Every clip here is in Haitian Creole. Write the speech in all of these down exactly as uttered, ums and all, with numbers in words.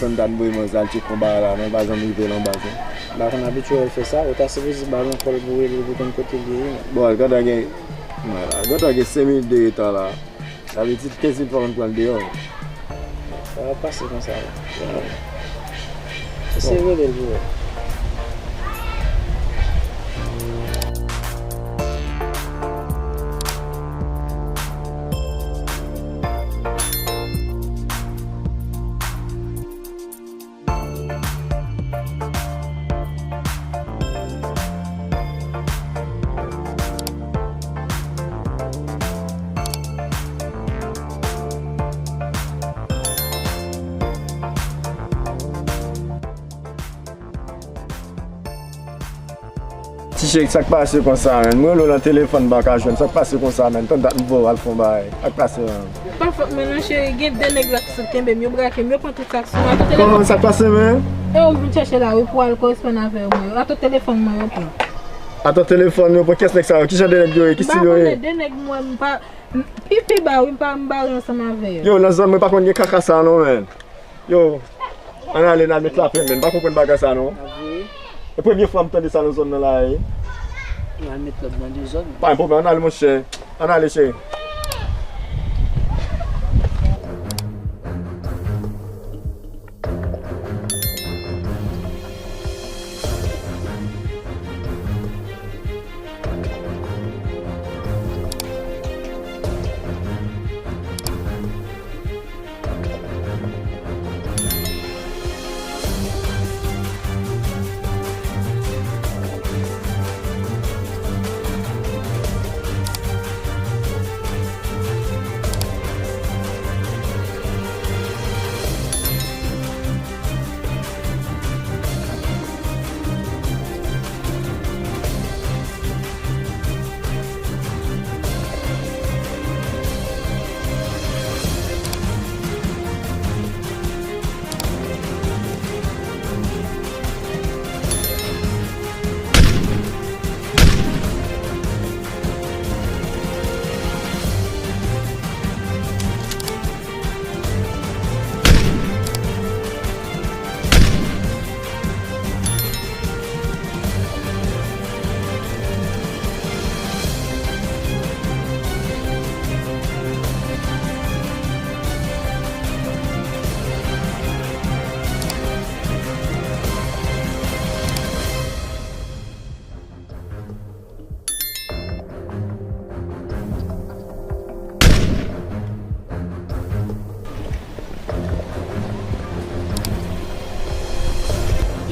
Konn dat voye manzè al tcheke yon bagay la, men pa janm rive nan baz, non. M pa konn abitye wè l fè sa, ou ta sipoze ba l yon kòl pou rele l pou konn kote l ye, wi, men. Bon, al gentan gen, wè la, gentan gen senk minit de reta la. Sa vle di kenz minit fò konn pran l deyò. Sa va pase konsa, wi. Eseye rele l pou wè. Ti cheri, sa k pase konsa, menn? M rele w nan telefòn, m pa ka jwenn. Sa k pase konsa, menn? Tann dat m voye w al fè yon bagay. Sa k pase, menn? Pa fòt mwen non, cheri. Gen de nèg la ki sot kenbe m, yo brake m, yo pran tout sa k sou mwen. Atò telefòn. Kòman, sa k pase, menn? E yo m vin chèche la, wi, pou al koresponn avè yo, mwen. Atò telefòn mwen yo pran. Atò telefòn yo pran? Kiyès nèg sa yo? Ki jan de nèg yo ye? Ki stil yo ye? M pa konnen, de nèg mwen, m pa, m, pi, pi ba, wi, m pa, m bare ansanm avè yo. Yo, nan zòn mwen pa konn gen kaka sa non, menn. Yo, ann ale, n al met lapè, menn. M pa konprann bagay sa non. A vre? E premye fwa m tande sa nan zòn nan la, wi. N al met lòd nan de zòn. Pa gen pwoblèm, ann ale, monchè. Ann ale, cheri.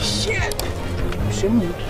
Shit! Misye moute.